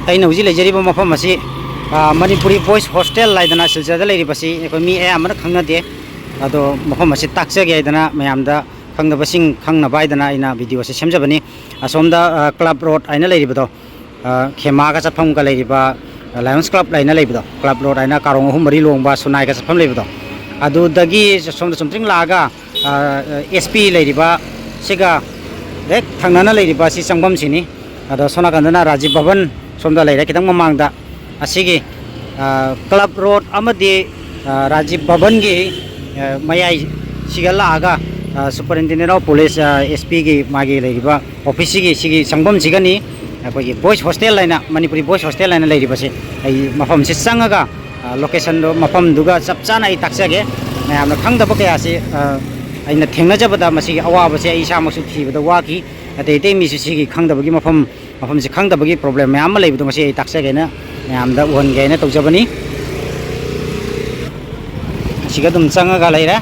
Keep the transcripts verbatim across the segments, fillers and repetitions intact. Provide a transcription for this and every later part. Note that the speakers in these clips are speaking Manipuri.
ꯑꯩꯅ ꯍꯧꯖꯤꯛ ꯂꯩꯖꯔꯤꯕ ꯃꯐꯝ ꯑꯁꯤ, ꯑ, ꯃꯅꯤꯄꯨꯔꯤ ꯕꯣꯏꯁ ꯍꯣꯁꯇꯦꯜ ꯍꯥꯏꯗꯅ ꯁꯤꯜꯆꯔꯗ ꯂꯩꯔꯤꯕꯁꯤ ꯑꯩꯈꯣꯏ ꯃꯤ ꯑꯌꯥꯝꯕꯅ ꯈꯪꯅꯗꯦ꯫ ꯑꯗꯣ ꯃꯐꯝ ꯑꯁꯤ ꯇꯥꯛꯆꯒꯦ ꯍꯥꯏꯗꯅ ꯃꯌꯥꯝꯗ ꯈꯪꯗꯕꯁꯤꯡ ꯈꯪꯅꯕ ꯍꯥꯏꯗꯅ ꯑꯩꯅ ꯚꯤꯗꯤꯑꯣ ꯑꯁꯤ ꯁꯦꯝꯖꯕꯅꯤ꯫ ꯑꯁꯣꯝꯗ, ꯑ, ꯀ꯭ꯂꯕ ꯔꯣꯗ ꯍꯥꯏꯅ ꯂꯩꯔꯤꯕꯗꯣ, ꯑ, ꯈꯦꯃꯥꯒ ꯆꯠꯐꯝꯒ ꯂꯩꯔꯤꯕ, ꯑ, ꯂꯥꯌꯣꯟꯁ ꯀ꯭ꯂꯕ ꯍꯥꯏꯅ ꯂꯩꯕꯗꯣ, ꯀ꯭ꯂꯕ ꯔꯣꯗ ꯍꯥꯏꯅ ꯀꯥꯔꯣꯡ ꯑꯍꯨꯝ ꯃꯔꯤ ꯂꯣꯡꯕ ꯁꯨꯅꯥꯏꯒ ꯆꯠꯐꯝ ꯂꯩꯕꯗꯣ, ꯑꯗꯨꯗꯒꯤ ꯁꯣꯝꯗ ꯆꯨꯝꯇ꯭ꯔꯤꯡ ꯂꯥꯛꯑꯒ, ꯑ, ꯑꯦꯁ ꯄꯤ ꯂꯩꯔꯤꯕ ꯁꯤꯒ ꯍꯦꯛ ꯊꯪꯅꯅ ꯂꯩꯔꯤꯕ ꯁꯤ ꯆꯪꯐꯝꯁꯤꯅꯤ꯫ ꯑꯗꯣ ꯁꯣꯝ ꯅꯥꯀꯟꯗꯅ ꯔꯥꯖꯤꯕ ꯚꯕꯟ ꯁꯣꯝꯗ ꯂꯩꯔꯦ, ꯈꯤꯇꯪ ꯃꯃꯥꯡꯗ꯫ ꯑꯁꯤꯒꯤ, ꯑ, ꯀ꯭ꯂꯕ ꯔꯣꯗ ꯑꯃꯗꯤ, ꯑ, ꯔꯥꯖꯤꯕ ꯚꯕꯟꯒꯤ, ꯑ, ꯃꯌꯥꯏꯁꯤꯒ ꯂꯥꯛꯑꯒ, ꯑ, Superintendent of Police, ꯑ, ꯑꯦꯁ ꯄꯤꯒꯤ ꯃꯥꯒꯤ ꯂꯩꯔꯤꯕ ꯑꯣꯐꯤꯁꯁꯤꯒꯤ ꯁꯤꯒꯤ ꯆꯪꯐꯝꯁꯤꯒꯅꯤ ꯑꯩꯈꯣꯏꯒꯤ ꯕꯣꯏꯁ ꯍꯣꯁꯇꯦꯜ ꯍꯥꯏꯅ, ꯃꯅꯤꯄꯨꯔꯤ ꯕꯣꯏꯁ ꯍꯣꯁꯇꯦꯜ ꯍꯥꯏꯅ ꯂꯩꯔꯤꯕꯁꯦ꯫ ꯑꯩ ꯃꯐꯝꯁꯤ ꯆꯪꯉꯒ, ꯑ, ꯂꯣꯀꯦꯁꯟꯗꯣ, ꯃꯐꯝꯗꯨꯒ ꯆꯞ ꯆꯥꯅ ꯑꯩ ꯇꯥꯛꯆꯒꯦ꯫ ꯃꯌꯥꯝꯅ ꯈꯪꯗꯕ ꯀꯌꯥꯁꯤ, ꯑ, ꯑꯩꯅ ꯊꯦꯡꯅꯖꯕꯗ ꯃꯁꯤꯒꯤ ꯑꯋꯥꯕꯁꯦ ꯑꯩ ꯏꯁꯥꯃꯛꯁꯨ ꯊꯤꯕꯗ ꯋꯥꯈꯤ꯫ ꯑꯇꯩ ꯑꯇꯩ ꯃꯤꯁꯨ ꯁꯤꯒꯤ ꯈꯪꯗꯕꯒꯤ ꯃꯐꯝ, ꯃꯐꯝꯁꯦ ꯈꯪꯗꯕꯒꯤ ꯄ꯭ꯔꯣꯕ꯭ꯂꯦꯝ ꯃꯌꯥꯝ ꯑꯃ ꯂꯩꯕꯗꯣ ꯉꯁꯤ ꯑꯩ ꯇꯥꯛꯆꯒꯦꯅ ꯃꯌꯥꯝꯗ ꯎꯍꯟꯒꯦ ꯍꯥꯏꯅ ꯇꯧꯖꯕꯅꯤ꯫ ꯑꯁꯤꯒ ꯑꯗꯨꯝ ꯆꯪꯉꯒ ꯂꯩꯔꯦ꯫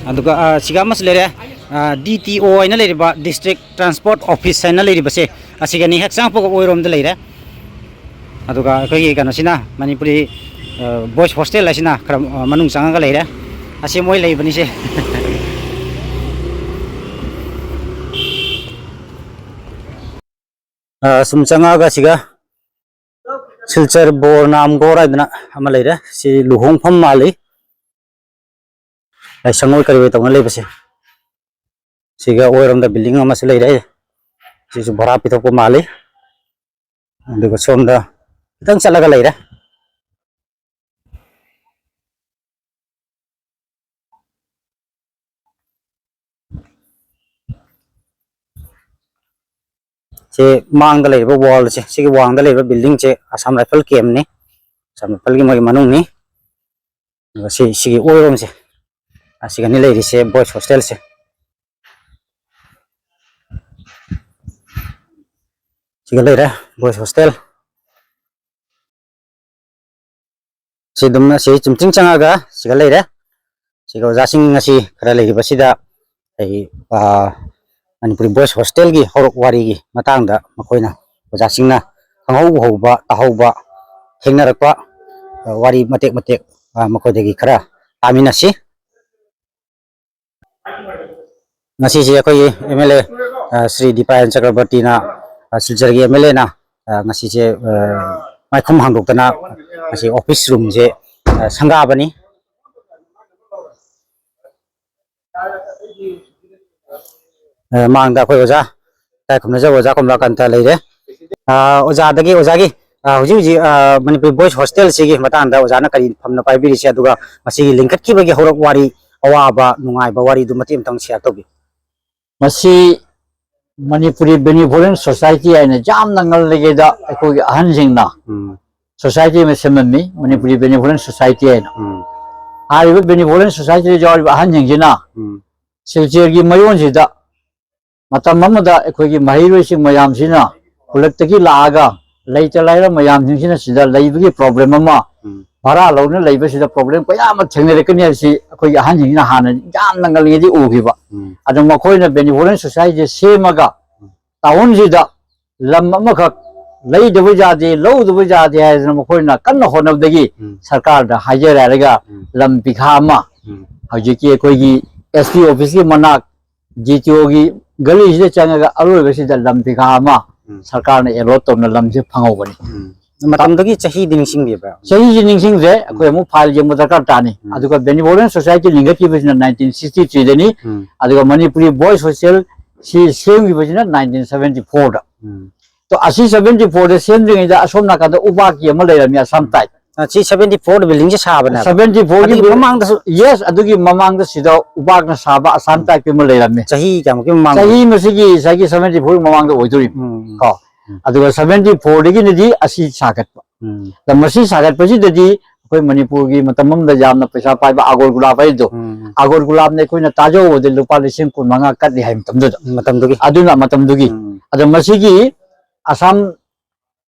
ꯑꯗꯨꯒ, ꯑ, ꯁꯤꯒ ꯑꯃꯁꯨ ꯂꯩꯔꯦ꯫ ꯑ, ꯗꯤ ꯇꯤ ꯑꯣ ꯍꯥꯏꯅ ꯂꯩꯔꯤꯕ, District Transport Office ꯍꯥꯏꯅ ꯂꯩꯔꯤꯕꯁꯦ, ꯑꯁꯤꯒꯅꯤ ꯍꯦꯛ ꯆꯪꯉꯛꯄꯒ ꯑꯣꯏꯔꯣꯝꯗ ꯂꯩꯔꯦ꯫ ꯑꯗꯨꯒ ꯑꯩꯈꯣꯏꯒꯤ ꯀꯩꯅꯣꯁꯤꯅ ꯃꯅꯤꯄꯨꯔꯤ, ꯑ, ꯕꯣꯏꯁ ꯍꯣꯁꯇꯦꯜ ꯍꯥꯏꯁꯤꯅ ꯈꯔ, ꯑ, ꯃꯅꯨꯡ ꯆꯪꯉꯒ ꯂꯩꯔꯦ꯫ ꯑꯁꯤ ꯃꯣꯏ ꯂꯩꯕꯅꯤꯁꯦ꯫ ꯑ, ꯁꯨꯝ ꯆꯪꯉꯛꯑꯒ ꯁꯤꯒ ꯁꯤꯜꯆꯔ ꯕꯣꯔ ꯅꯥꯝꯒꯣꯔ ꯍꯥꯏꯗꯅ ꯑꯃ ꯂꯩꯔꯦ꯫ ꯁꯤ ꯂꯨꯍꯣꯡꯐꯝ ꯃꯥꯜꯂꯤ꯫ ꯂꯥꯏꯁꯪ ꯑꯣꯏ ꯀꯔꯤ ꯑꯣꯏ ꯇꯧꯅ ꯂꯩꯕꯁꯦ꯫ ꯁꯤꯒ ꯑꯣꯏꯔꯣꯝꯗ building ꯑꯃꯁꯨ ꯂꯩꯔꯦ꯫ ꯁꯤꯁꯨ ꯚꯔꯥ ꯄꯤꯊꯣꯛꯄ ꯃꯥꯜꯂꯤ꯫ ꯑꯗꯨꯒ ꯁꯣꯝꯗ ꯈꯤꯇꯪ ꯆꯠꯂꯒ ꯂꯩꯔꯦ꯫ ꯁꯤ ꯃꯥꯡꯗ ꯂꯩꯔꯤꯕ wallꯁꯦ, ꯁꯤꯒꯤ ꯋꯥꯡꯗ ꯂꯩꯔꯤꯕ buildingꯁꯦ Assam Rifle campꯅꯤ꯫ Assam Rifleꯒꯤ ꯃꯣꯏꯒꯤ ꯃꯅꯨꯡꯅꯤ꯫ ꯑꯗꯨꯒ ꯁꯤ, ꯁꯤꯒꯤ ꯑꯣꯏꯔꯣꯝꯁꯦ, ꯑꯁꯤꯒꯅꯤ ꯂꯩꯔꯤꯁꯦ boys hostelꯁꯦ꯫ ꯁꯤꯒ ꯂꯩꯔꯦ boys hostel꯫ ꯁꯤ ꯑꯗꯨꯝ ꯑꯁꯤ ꯆꯨꯝꯆꯤꯡ ꯆꯪꯉꯒ ꯁꯤꯒ ꯂꯩꯔꯦ꯫ ꯁꯤꯒ ꯑꯣꯖꯥꯁꯤꯡ ꯉꯁꯤ ꯈꯔ ꯂꯩꯔꯤꯕꯁꯤꯗ ꯑꯩ, ꯑ, ꯃꯅꯤꯄꯨꯔꯤ ꯕꯣꯏꯁ ꯍꯣꯁꯇꯦꯜꯒꯤ ꯍꯧꯔꯛ ꯋꯥꯔꯤꯒꯤ ꯃꯇꯥꯡꯗ ꯃꯈꯣꯏꯅ, ꯑꯣꯖꯥꯁꯤꯡꯅ ꯈꯪꯍꯧ ꯎꯍꯧꯕ, ꯇꯥꯍꯧꯕ, ꯊꯦꯡꯅꯔꯛꯄ, ꯑ, ꯋꯥꯔꯤ ꯃꯇꯦꯛ ꯃꯇꯦꯛ, ꯑ, ꯃꯈꯣꯏꯗꯒꯤ ꯈꯔ ꯇꯥꯃꯤꯟꯅꯁꯤ꯫ ꯉꯁꯤꯁꯦ ꯑꯩꯈꯣꯏꯒꯤ ꯑꯦꯝ ꯑꯦꯜ ꯑꯦ, ꯑ, ꯁ꯭ꯔꯤ ꯗꯤꯄꯥꯌꯟ ꯆꯀ꯭ꯔꯕꯔꯇꯤꯅ, ꯑ, ꯁꯤꯜꯆꯔꯒꯤ ꯑꯦꯝ ꯑꯦꯜ ꯑꯦꯅ, ꯑ, ꯉꯁꯤꯁꯦ, ꯑ, ꯃꯥꯏꯈꯨꯝ ꯍꯥꯡꯗꯣꯛꯇꯅ ꯉꯁꯤ ꯑꯣꯐꯤꯁ ꯔꯨꯝꯁꯦ, ꯑ, ꯁꯪꯒꯥꯕꯅꯤ꯫ ꯑ, ꯃꯥꯡꯗ ꯑꯩꯈꯣꯏ ꯑꯣꯖꯥ ꯏꯀꯥꯏ ꯈꯨꯝꯅꯖꯕ ꯑꯣꯖꯥ ꯀꯣꯝꯂꯥꯀꯥꯟꯇ ꯂꯩꯔꯦ꯫ ꯑ, ꯑꯣꯖꯥꯗꯒꯤ, ꯑꯣꯖꯥꯒꯤ, ꯑ, ꯍꯧꯖꯤꯛ ꯍꯧꯖꯤꯛ, ꯑ, ꯃꯅꯤꯄꯨꯔ ꯕꯣꯏꯁ ꯍꯣꯁꯇꯦꯜꯁꯤꯒꯤ ꯃꯇꯥꯡꯗ ꯑꯣꯖꯥꯅ ꯀꯔꯤ ꯐꯝꯅ ꯄꯥꯏꯕꯤꯔꯤꯁꯦ, ꯑꯗꯨꯒ ꯃꯁꯤꯒꯤ ꯂꯤꯡꯈꯠꯈꯤꯕꯒꯤ ꯍꯧꯔꯛ ꯋꯥꯔꯤ, ꯑꯋꯥꯕ ꯅꯨꯡꯉꯥꯏꯕ ꯋꯥꯔꯤꯗꯨ ꯃꯇꯦꯛ ꯑꯃꯇꯪ ꯁꯤꯌꯥꯔ ꯇꯧꯕꯤꯌꯨ꯫ ꯃꯁꯤ ꯃꯅꯤꯄꯨꯔꯤ ꯕꯦꯅꯤꯚꯣꯂꯦꯟ ꯁꯣꯁꯥꯏꯇꯤ ꯍꯥꯏꯅ ꯌꯥꯝꯅ ꯉꯜꯂꯤꯉꯩꯗ ꯑꯩꯈꯣꯏꯒꯤ ꯑꯍꯟꯁꯤꯡꯅ ꯎꯝ꯫ ꯁꯣꯁꯥꯏꯇꯤ ꯑꯃ ꯁꯦꯝꯂꯝꯃꯤ, ꯃꯅꯤꯄꯨꯔꯤ ꯕꯦꯅꯤꯚꯣꯂꯦꯟ ꯁꯣꯁꯥꯏꯇꯤ ꯍꯥꯏꯅ꯫ ꯎꯝ꯫ ꯍꯥꯏꯔꯤꯕ ꯕꯦꯅꯤꯚꯣꯂꯦꯟ ꯁꯣꯁꯥꯏꯇꯤꯗ ꯌꯥꯎꯔꯤꯕ ꯑꯍꯟꯁꯤꯡꯁꯤꯅ ꯎꯝ꯫ ꯁꯤꯜꯆꯔꯒꯤ ꯃꯌꯣꯟꯁꯤꯗ ꯃꯇꯝ ꯑꯃꯗ ꯑꯩꯈꯣꯏꯒꯤ ꯃꯍꯩꯔꯣꯏꯁꯤꯡ ꯃꯌꯥꯝꯁꯤꯅ ꯈꯨꯜꯂꯛꯇꯒꯤ ꯂꯥꯛꯑꯒ ꯂꯩꯇ ꯂꯥꯏꯔ ꯃꯌꯥꯝꯁꯤꯡꯁꯤꯅ ꯁꯤꯗ ꯂꯩꯕꯒꯤ ꯄ꯭ꯔꯣꯕ꯭ꯂꯦꯝ ꯑꯃ, ꯎꯝ꯫ ꯚꯔꯥ ꯂꯧꯅ ꯂꯩꯕꯁꯤꯗ ꯄ꯭ꯔꯣꯕ꯭ꯂꯦꯝ ꯀꯌꯥ ꯑꯃ ꯊꯦꯡꯅꯔꯛꯀꯅꯤ ꯍꯥꯏꯕꯁꯤ ꯑꯩꯈꯣꯏꯒꯤ ꯑꯍꯟꯁꯤꯡꯁꯤꯅ ꯍꯥꯟꯅ ꯌꯥꯝꯅ ꯉꯜꯂꯤꯉꯩꯗꯒꯤ ꯎꯈꯤꯕ꯫ ꯎꯝ꯫ ꯑꯗꯣ ꯃꯈꯣꯏꯅ ꯕꯦꯅꯤꯚꯣꯂꯦꯟ ꯁꯣꯁꯥꯏꯇꯤ ꯁꯦꯝꯃꯒ ꯎꯝ꯫ ꯇꯥꯎꯟꯁꯤꯗ ꯂꯝ ꯑꯃꯈꯛ ꯂꯩꯗꯕ ꯌꯥꯗꯦ, ꯂꯧꯗꯕ ꯌꯥꯗꯦ ꯍꯥꯏꯗꯅ ꯃꯈꯣꯏꯅ ꯀꯟꯅ ꯍꯣꯠꯅꯕꯗꯒꯤ ꯎꯝ꯫ ꯁꯔꯀꯥꯔꯗ ꯍꯥꯏꯖꯔꯦ ꯍꯥꯏꯔꯒ ꯎꯝ꯫ ꯂꯝ ꯕꯤꯘꯥ ꯑꯃ ꯎꯝ꯫ ꯍꯧꯖꯤꯛꯀꯤ ꯑꯩꯈꯣꯏꯒꯤ ꯑꯦꯁ ꯄꯤ ꯑꯣꯐꯤꯁꯀꯤ ꯃꯅꯥꯛ ꯖꯤ ꯇꯤ ꯑꯣꯒꯤ ꯒꯂꯤꯁꯤꯗ ꯆꯪꯉꯒ ꯑꯔꯣꯏꯕꯁꯤꯗ ꯂꯝ ꯕꯤꯘꯥ ꯑꯃ ꯎꯝ꯫ ꯁꯔꯀꯥꯔꯅ ꯑꯦꯂꯣꯠ ꯇꯧꯅ ꯂꯝꯁꯦ ꯐꯪꯍꯧꯕꯅꯤ꯫ ꯎꯝ꯫ ꯃꯇꯝꯗꯨꯒꯤ ꯆꯍꯤꯗꯤ ꯅꯤꯡꯁꯤꯡꯕꯤꯕ꯭ꯔꯥ? ꯆꯍꯤꯁꯤ ꯅꯤꯡꯁꯤꯡꯗ꯭ꯔꯦ, ꯑꯩꯈꯣꯏ ꯎꯝ꯫ ꯑꯃꯨꯛ ꯐꯥꯏꯜ ꯌꯦꯡꯕ ꯗꯔꯀꯥꯔ ꯇꯥꯅꯤ꯫ ꯎꯝ꯫ ꯑꯗꯨꯒ ꯕꯦꯅꯤꯚꯣꯂꯦꯟ ꯁꯣꯁꯥꯏꯇꯤ ꯂꯤꯡꯈꯠꯈꯤꯕꯁꯤꯅ ꯅꯥꯏꯟꯇꯤꯟ ꯁꯤꯛꯁꯇꯤ ꯊ꯭ꯔꯤꯗꯅꯤ, ꯎꯝ꯫ ꯑꯗꯨꯒ ꯃꯅꯤꯄꯨꯔꯤ ꯕꯣꯏꯁ ꯍꯣꯁꯇꯦꯜ ꯁꯤ ꯁꯦꯝꯈꯤꯕꯁꯤꯅ ꯅꯥꯏꯟꯇꯤꯟ ꯁꯚꯦꯟꯇꯤ ꯐꯣꯔꯗ꯫ ꯎꯝ꯫ ꯇꯣ, ꯑꯁꯤ ꯁꯚꯦꯟꯇꯤ ꯐꯣꯔꯗ ꯁꯦꯝꯗ꯭ꯔꯤꯉꯩꯗ ꯑꯁꯣꯝ ꯅꯥꯀꯟꯗ ꯎꯕꯥꯛꯀꯤ ꯑꯃ ꯂꯩꯔꯝꯃꯤ, ꯑꯁꯥꯝ ꯇꯥꯏꯞ꯫ ꯑ, ꯁꯤ ꯁꯚꯦꯟꯇꯤ ꯐꯣꯔꯗ ꯕꯤꯜꯗꯤꯡꯁꯦ ꯁꯥꯕꯅꯦꯕ? ꯁꯚꯦꯟꯇꯤ ꯐꯣꯔꯒꯤ ꯑꯗꯨꯒꯤ ꯕꯤꯜ-, ꯃꯃꯥꯡꯗꯁꯨ? ꯌꯦꯁ, ꯑꯗꯨꯒꯤ ꯃꯃꯥꯡꯗ ꯁꯤꯗ ꯎꯕꯥꯛꯅ ꯁꯥꯕ ꯑꯁꯥꯝ ꯎꯝ꯫ ꯇꯥꯏꯞꯀꯤ ꯑꯃ ꯂꯩꯔꯝꯃꯤ꯫ ꯆꯍꯤ ꯀꯌꯥꯃꯨꯛꯀꯤ ꯃꯃꯥꯡꯗ? ꯆꯍꯤ ꯃꯁꯤꯒꯤ ꯉꯁꯥꯏꯒꯤ ꯁꯚꯦꯟꯇꯤ ꯐꯣꯔꯒꯤ ꯃꯃꯥꯡꯗ ꯑꯣꯏꯗꯣꯔꯤꯕꯅꯤ꯫ ꯎꯝ, ꯎꯝ, ꯀꯣ? ꯎꯝ꯫ ꯑꯗꯨꯒ ꯁꯚꯦꯟꯇꯤ ꯐꯣꯔꯗꯒꯤꯅꯗꯤ ꯑꯁꯤ ꯁꯥꯒꯠꯄ꯫ ꯎꯝ꯫ ꯑꯗ ꯃꯁꯤ ꯁꯥꯒꯠꯄꯁꯤꯗꯗꯤ ꯑꯩꯈꯣꯏ ꯃꯅꯤꯄꯨꯔꯒꯤ ꯃꯇꯝ ꯑꯃꯗ ꯌꯥꯝꯅ ꯄꯩꯁꯥ ꯄꯥꯏꯕ ꯑꯒꯣꯔ ꯒꯨꯂꯥꯞ ꯍꯥꯏꯗꯣ, ꯎꯝ, ꯎꯝ꯫ ꯑꯒꯣꯔ ꯒꯨꯂꯥꯞꯅ ꯑꯩꯈꯣꯏꯅ ꯇꯥꯖꯧꯕꯗ ꯂꯨꯄꯥ ꯂꯤꯁꯤꯡ ꯀꯨꯟ ꯃꯉꯥ ꯀꯠꯂꯤ ꯍꯥꯏ ꯃꯇꯝꯗꯨꯗ꯫ ꯃꯇꯝꯗꯨꯒꯤ? ꯑꯗꯨꯅ ꯃꯇꯝꯗꯨꯒꯤ꯫ ꯎꯝ꯫ ꯑꯗꯣ ꯃꯁꯤꯒꯤ ꯑꯁꯥꯝ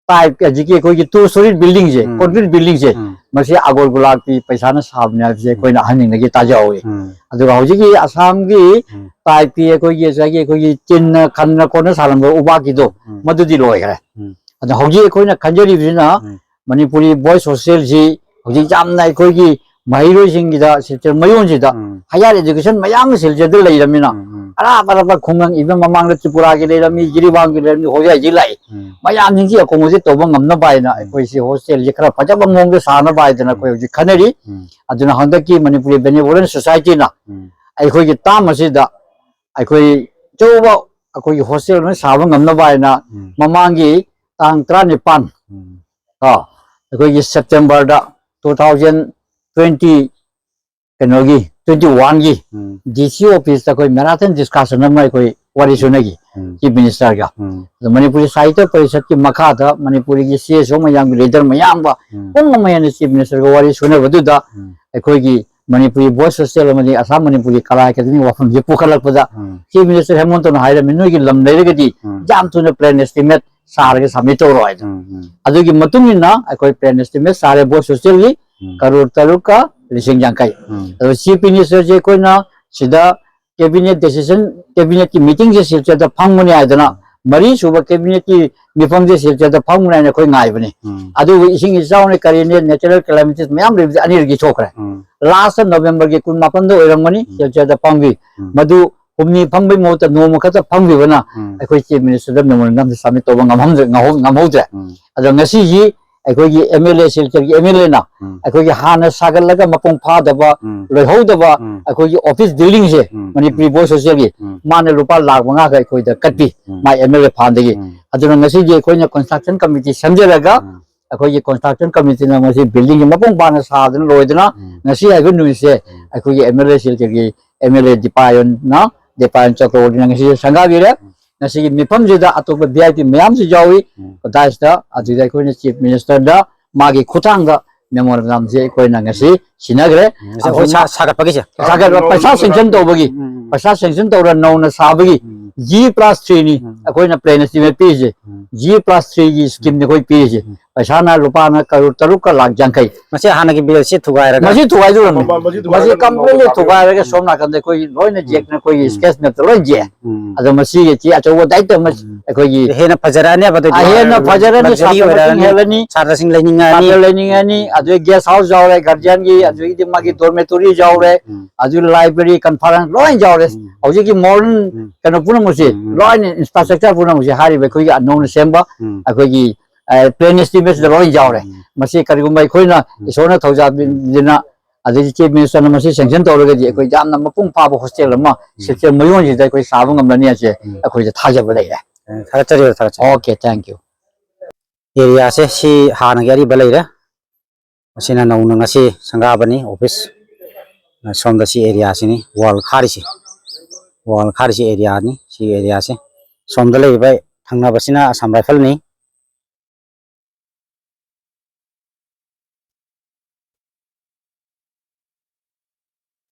ꯇꯥꯏꯞ ꯍꯧꯖꯤꯛꯀꯤ ꯑꯩꯈꯣꯏꯒꯤ ꯇꯨ ꯁ꯭ꯇꯣꯔꯤ ꯕꯤꯜꯗꯤꯡꯁꯦ, ꯎꯝ꯫ ꯀꯣꯟꯀ꯭ꯔꯤꯠ ꯕꯤꯜꯗꯤꯡꯁꯦ, ꯎꯝ꯫ ꯃꯁꯤ ꯑꯒꯣꯜ ꯒꯨꯂꯥꯞꯀꯤ ꯄꯩꯁꯥꯅ ꯁꯥꯕꯅꯦ ꯍꯥꯏꯕꯁꯦ ꯑꯩꯈꯣꯏꯅ ꯑꯍꯟꯁꯤꯡꯗꯒꯤ ꯇꯥꯖꯍꯧꯋꯤ꯫ ꯎꯝ꯫ ꯑꯗꯨꯒ ꯍꯧꯖꯤꯛꯀꯤ ꯑꯁꯥꯝꯒꯤ ꯎꯝ꯫ ꯇꯥꯏꯞꯀꯤ ꯑꯩꯈꯣꯏꯒꯤ ꯉꯁꯥꯏꯒꯤ ꯑꯩꯈꯣꯏꯒꯤ ꯆꯤꯟꯅ ꯈꯟꯅ ꯈꯣꯠꯅ ꯁꯥꯔꯝꯕ ꯎꯕꯥꯛꯀꯤꯗꯣ ꯎꯝ꯫ ꯃꯗꯨꯗꯤ ꯂꯣꯏꯈ꯭ꯔꯦ꯫ ꯎꯝ꯫ ꯑꯗꯣ ꯍꯧꯖꯤꯛ ꯑꯩꯈꯣꯏꯅ ꯈꯟꯖꯔꯤꯕꯁꯤꯅ ꯎꯝ꯫ ꯃꯅꯤꯄꯨꯔꯤ boys hostelꯁꯤ ꯍꯧꯖꯤꯛ ꯌꯥꯝꯅ ꯑꯩꯈꯣꯏꯒꯤ ꯃꯍꯩꯔꯣꯏꯁꯤꯡꯒꯤꯗ ꯁꯤꯜꯆꯔ ꯃꯌꯣꯟꯁꯤꯗ ꯎꯝ꯫ Higher education ꯃꯌꯥꯝ ꯁꯤꯜꯆꯔꯗ ꯂꯩꯔꯃꯤꯅ ꯎꯝ, ꯎꯝ꯫ ꯑꯔꯥꯞ ꯑꯔꯥꯞꯄ ꯈꯨꯡꯒꯪ, even ꯃꯃꯥꯡꯗ ꯇ꯭ꯔꯤꯄꯨꯔꯥꯒꯤ ꯂꯩꯔꯝꯃꯤ, ꯖꯤꯔꯤꯕꯥꯝꯒꯤ ꯂꯩꯔꯝꯃꯤ, ꯍꯧꯖꯤꯛ ꯍꯧꯖꯤꯛ ꯂꯥꯛꯏ꯫ ꯎꯝ꯫ ꯃꯌꯥꯝꯁꯤꯡꯁꯤ accommodate ꯇꯧꯕ ꯉꯝꯅꯕ ꯍꯥꯏꯅ ꯎꯝ꯫ ꯑꯩꯈꯣꯏꯁꯤ hostelꯁꯤ ꯈꯔ ꯐꯖꯕ ꯃꯑꯣꯡꯗ ꯁꯥꯅꯕ ꯍꯥꯏꯗꯅ ꯎꯝ꯫ ꯑꯩꯈꯣꯏ ꯍꯧꯖꯤꯛ ꯈꯟꯅꯔꯤ꯫ ꯎꯝ꯫ ꯑꯗꯨꯅ ꯍꯟꯗꯛꯀꯤ ꯃꯅꯤꯄꯨꯔꯤ Benevolent Societyꯅ ꯎꯝ꯫ ꯑꯩꯈꯣꯏꯒꯤ term ꯑꯁꯤꯗ ꯑꯩꯈꯣꯏ ꯑꯆꯧꯕ ꯑꯩꯈꯣꯏꯒꯤ hostel ꯑꯃ ꯁꯥꯕ ꯉꯝꯅꯕ ꯍꯥꯏꯅ ꯎꯝ꯫ ꯃꯃꯥꯡꯒꯤ ꯇꯥꯡ ꯇꯔꯥꯅꯤꯄꯥꯟ ꯎꯝ꯫ ꯀꯣ, ꯑꯩꯈꯣꯏꯒꯤ Septemberꯗ two thousand twenty, ꯀꯩꯅꯣꯒꯤ, twenty oneꯒꯤ ꯎꯝ꯫ DC officeꯇ ꯑꯩꯈꯣꯏ marathon discussion ꯑꯃ ꯑꯩꯈꯣꯏ ꯋꯥꯔꯤ ꯁꯣꯟꯅꯈꯤ ꯎꯝ꯫ Chief Ministerꯒ꯫ ꯎꯝ꯫ ꯑꯗꯣ ꯃꯅꯤꯄꯨꯔꯤ ꯁꯥꯍꯤꯇ꯭ꯌ ꯄꯔꯤꯁꯠꯀꯤ ꯃꯈꯥꯗ ꯃꯅꯤꯄꯨꯔꯤꯒꯤ CSO ꯃꯌꯥꯝꯒꯤ leader ꯃꯌꯥꯝꯕ ꯎꯝ꯫ ꯄꯨꯝꯅꯃꯛ ꯍꯦꯟꯅ Chief Ministerꯒ ꯋꯥꯔꯤ ꯁꯣꯟꯅꯕꯗꯨꯗ ꯎꯝ꯫ ꯑꯩꯈꯣꯏꯒꯤ ꯃꯅꯤꯄꯨꯔꯤ boys hostel ꯑꯃꯗꯤ ꯑꯁꯥꯝ ꯃꯅꯤꯄꯨꯔꯤ ꯀꯂꯥ ꯑꯦꯀꯥꯗꯃꯤ ꯋꯥꯐꯝꯁꯤ ꯄꯨꯈꯠꯂꯛꯄꯗ ꯎꯝ꯫ Chief Minister ꯍꯦꯃꯟꯇꯅ ꯍꯥꯏꯔꯝꯃꯤ, "ꯅꯣꯏꯒꯤ ꯂꯝ ꯂꯩꯔꯒꯗꯤ ꯎꯝ꯫ ꯌꯥꯝ ꯊꯨꯅ plan estimate ꯁꯥꯔꯒ submit ꯇꯧꯔꯣ" ꯍꯥꯏꯗꯅ꯫ ꯎꯝ, ꯎꯝ꯫ ꯑꯗꯨꯒꯤ ꯃꯇꯨꯡ ꯏꯟꯅ ꯑꯩꯈꯣꯏ plan estimate ꯁꯥꯔꯦ boys hostelꯒꯤ ꯎꯝ꯫ ꯀꯔꯣꯔ ꯇꯔꯨꯛꯀ ꯂꯤꯁꯤꯡ ꯌꯥꯡꯈꯩ꯫ ꯎꯝ꯫ ꯑꯗꯣ Chief Ministerꯁꯦ ꯑꯩꯈꯣꯏꯅ ꯁꯤꯗ cabinet decision, cabinetꯀꯤ meetingꯁꯦ ꯁꯤꯜꯆꯔꯗ ꯐꯝꯒꯅꯤ ꯍꯥꯏꯗꯅ, ꯎꯝ꯫ ꯃꯔꯤꯁꯨꯕ cabinetꯀꯤ ꯃꯤꯐꯝꯁꯦ ꯁꯤꯜꯆꯔꯗ ꯐꯝꯒꯅꯤ ꯍꯥꯏꯅ ꯑꯩꯈꯣꯏ ꯉꯥꯏꯕꯅꯤ꯫ ꯎꯝ꯫ ꯑꯗꯨꯕꯨ ꯏꯁꯤꯡ ꯏꯆꯥꯎꯅꯦ, ꯀꯔꯤꯅꯦ, natural calamities ꯃꯌꯥꯝ ꯂꯩꯕꯁꯦ ꯑꯅꯤꯔꯛꯀꯤ ꯊꯣꯛꯈ꯭ꯔꯦ꯫ ꯎꯝ꯫ Lastꯇ Novemberꯒꯤ ꯀꯨꯟꯃꯥꯄꯟꯗ ꯑꯣꯏꯔꯝꯒꯅꯤ, ꯎꯝ꯫ ꯁꯤꯜꯆꯔꯗ ꯐꯝꯈꯤ꯫ ꯎꯝ꯫ ꯃꯗꯨ ꯍꯨꯝꯅꯤ ꯐꯝꯕꯒꯤ ꯃꯍꯨꯠꯇ ꯅꯣꯡꯃ ꯈꯛꯇ ꯐꯝꯈꯤꯕꯅ ꯎꯝ꯫ ꯑꯩꯈꯣꯏ Chief Ministerꯗ memorandumꯁꯦ submit ꯇꯧꯕ ꯉꯝꯍꯧꯗ꯭ꯔꯦ, ꯉꯝꯍꯧ-, ꯉꯝꯍꯧꯗ꯭ꯔꯦ꯫ ꯎꯝ꯫ ꯑꯗꯣ ꯉꯁꯤꯁꯤ ꯑꯩꯈꯣꯏꯒꯤ MLA, ꯁꯤꯜꯆꯔꯒꯤ MLAꯅ ꯎꯝ꯫ ꯑꯩꯈꯣꯏꯒꯤ ꯍꯥꯟꯅ ꯁꯥꯒꯠꯂꯒ ꯃꯄꯨꯡ ꯐꯥꯗꯕ, ꯎꯝ꯫ ꯂꯣꯏꯍꯧꯗꯕ ꯎꯝ꯫ ꯑꯩꯈꯣꯏꯒꯤ office buildingꯁꯦ, ꯎꯝ꯫ ꯃꯅꯤꯄꯨꯔꯤ boys hostelꯒꯤ, ꯎꯝ꯫ ꯃꯥꯅ ꯂꯨꯄꯥ ꯂꯥꯈ ꯃꯉꯥ ꯈꯛ ꯑꯩꯈꯣꯏꯗ ꯀꯠꯄꯤ, ꯎꯝ꯫ ꯃꯥ MLA fundꯗꯒꯤ꯫ ꯎꯝ꯫ ꯑꯗꯨꯅ ꯉꯁꯤꯗꯤ ꯑꯩꯈꯣꯏꯅ construction committee ꯁꯦꯝꯖꯔꯒ ꯎꯝ꯫ ꯑꯩꯈꯣꯏꯒꯤ construction committeeꯅ ꯃꯁꯤ buildingꯁꯤ ꯃꯄꯨꯡ ꯐꯥꯅ ꯁꯥꯗꯅ ꯂꯣꯏꯗꯅ ꯎꯝ꯫ ꯉꯁꯤ ꯍꯥꯏꯕ ꯅꯨꯃꯤꯠꯁꯦ ꯎꯝ꯫ ꯑꯩꯈꯣꯏꯒꯤ MLA ꯁꯤꯜꯆꯔꯒꯤ MLA ꯗꯤꯄꯥꯌꯟꯅ, ꯗꯤꯄꯥꯌꯟ ꯆꯀ꯭ꯔꯕꯣꯔꯇꯤꯅ ꯉꯁꯤ ꯁꯪꯒꯥꯕꯤꯔꯦ꯫ ꯎꯝ꯫ ꯉꯁꯤꯒꯤ ꯃꯤꯐꯝꯁꯤꯗ ꯑꯇꯣꯞꯄ VIP ꯃꯌꯥꯝꯁꯨ ꯌꯥꯎꯏ ꯎꯝ꯫ Daisꯇ꯫ ꯑꯗꯨꯗ ꯑꯩꯈꯣꯏꯅ Chief Ministerꯗ ꯃꯥꯒꯤ ꯈꯨꯠꯊꯥꯡꯗ memorandumꯁꯦ ꯑꯩꯈꯣꯏꯅ ꯉꯁꯤ ꯁꯤꯟꯅꯈ꯭ꯔꯦ꯫ ꯎꯝ, ꯉꯁꯤ ꯑꯩꯈꯣꯏ ꯑꯗꯨꯅ ꯁꯥ-, ꯁꯥꯒꯠꯄꯒꯤꯁꯦ? ꯁꯥꯒꯠꯄ ꯄꯩꯁꯥ sanction ꯇꯧꯕꯒꯤ, ꯎꯝ, ꯎꯝ꯫ ꯄꯩꯁꯥ sanction ꯇꯧꯔ ꯅꯧꯅ ꯁꯥꯕꯒꯤ ꯎꯝ꯫ G plus threeꯅꯤ ꯎꯝ꯫ ꯑꯩꯈꯣꯏꯅ plan estimate ꯄꯤꯔꯤꯁꯦ꯫ ꯎꯝ꯫ G plus three ꯒꯤ scheme ꯅꯤ ꯑꯩꯈꯣꯏ ꯄꯤꯔꯤꯁꯦ꯫ ꯎꯝ꯫ ꯄꯩꯁꯥꯅ ꯂꯨꯄꯥꯅ ꯀꯔꯣꯔ ꯇꯔꯨꯛꯀ ꯂꯥꯈ ꯌꯥꯡꯈꯩ꯫ ꯃꯁꯤ ꯍꯥꯟꯅꯒꯤ bill ꯁꯤ ꯊꯨꯒꯥꯏꯔꯒ ꯃꯁꯤ ꯊꯨꯒꯥꯏꯗꯣꯔꯝꯅꯤ꯫ ꯃꯁꯤ ꯊꯨꯒꯥꯏꯔꯒ ꯃꯁꯤ completely ꯊꯨꯒꯥꯏꯔꯒ ꯁꯣꯝ ꯅꯥꯀꯟꯗ ꯑꯩꯈꯣꯏ ꯂꯣꯏꯅ ꯎꯝ꯫ ꯌꯦꯛꯅ ꯑꯩꯈꯣꯏꯒꯤ ꯎꯝ꯫ Sketch map ꯇ ꯂꯣꯏ ꯌꯦꯛ꯫ ꯎꯝ꯫ ꯑꯗꯣ ꯃꯁꯤꯒꯤ ꯆꯦ ꯑꯆꯧꯕ ꯗꯥꯏꯔꯦꯛꯇ ꯑꯃ ꯎꯝ꯫ ꯑꯩꯈꯣꯏꯒꯤ ꯍꯦꯟꯅ ꯐꯖꯔꯛꯑꯅꯦꯕ ꯑꯗꯨꯗꯤ꯫ ꯑ, ꯍꯦꯟꯅ ꯐꯖꯔꯅꯤ, luxury ꯁꯥꯇ꯭ꯔ ꯃꯁꯤꯡ ꯑꯣꯏꯔꯛꯑꯅꯤ꯫ ꯍꯦꯜꯂꯅꯤ, ꯁꯥꯇ꯭ꯔꯁꯤꯡ ꯂꯩꯅꯤꯡꯉꯛꯑꯅꯤ꯫ ꯁꯥꯇ꯭ꯔ ꯂꯩꯅꯤꯡꯉꯛꯑꯅꯤ, ꯑꯗꯨꯗꯩ guest house ꯌꯥꯎꯔꯦ, guardian ꯒꯤ, ꯎꯝ꯫ ꯑꯗꯨꯗꯒꯤꯗꯤ ꯃꯥꯒꯤ dormitory ꯌꯥꯎꯔꯦ, ꯎꯝ꯫ ꯑꯗꯨ library, conference ꯂꯣꯏ ꯌꯥꯎꯔꯦ꯫ ꯎꯝ꯫ ꯍꯧꯖꯤꯛꯀꯤ modern ꯎꯝ꯫ ꯀꯩꯅꯣ ꯄꯨꯝꯅꯃꯛꯁꯦ ꯎꯝ, ꯎꯝ꯫ ꯂꯣꯏꯅ infrastructure ꯄꯨꯝꯅꯃꯛꯁꯦ ꯍꯥꯏꯔꯤꯕ ꯑꯩꯈꯣꯏꯒꯤ ꯅꯧꯅ ꯁꯦꯝꯕ ꯎꯝ꯫ ꯑꯩꯈꯣꯏꯒꯤ, ꯑ, plan estimate ꯁꯤꯗ ꯂꯣꯏ ꯌꯥꯎꯔꯦ꯫ ꯎꯝ꯫ ꯃꯁꯤ ꯀꯔꯤꯒꯨꯝꯕ ꯑꯩꯈꯣꯏꯅ ꯎꯝ꯫ ꯏꯁꯣꯔꯅ ꯊꯧꯖꯥꯜꯕꯤꯗꯨꯅ ꯑꯗꯒꯤ Chief Minister ꯅ ꯃꯁꯤ sanction ꯇꯧꯔꯒꯗꯤ ꯎꯝ꯫ ꯑꯩꯈꯣꯏ ꯌꯥꯝꯅ ꯃꯄꯨꯡ ꯐꯥꯕ hostel ꯑꯃ ꯎꯝ꯫ Silchar ꯃꯌꯣꯟꯁꯤꯗ ꯑꯩꯈꯣꯏ ꯁꯥꯕ ꯉꯝꯂꯅꯤ ꯍꯥꯏꯁꯦ ꯎꯝ꯫ ꯑꯩꯈꯣꯏꯗ ꯊꯥꯖꯕ ꯂꯩꯔꯦ꯫ ꯎꯝ, ꯊꯥꯒꯠꯆꯔꯤ, ꯊꯥꯒꯠꯆꯔꯤ꯫ Okay, thank you꯫ Area ꯁꯦ ꯁꯤ ꯍꯥꯟꯅꯒꯤ ꯑꯔꯤꯕ ꯂꯩꯔꯦ꯫ ꯃꯁꯤꯅ ꯅꯧꯅ ꯉꯁꯤ ꯁꯪꯒꯥꯕꯅꯤ office꯫ ꯁꯣꯝꯗ ꯁꯤ area ꯁꯤꯅꯤ wall ꯈꯥꯔꯤꯁꯤ꯫ Wall ꯈꯥꯔꯤꯁꯤ area ꯅꯤ꯫ ꯁꯤ area ꯁꯦ꯫ ꯁꯣꯝꯗ ꯂꯩꯔꯤꯕ ꯊꯪꯅꯕꯁꯤꯅ Assam Rifle ꯅꯤ꯫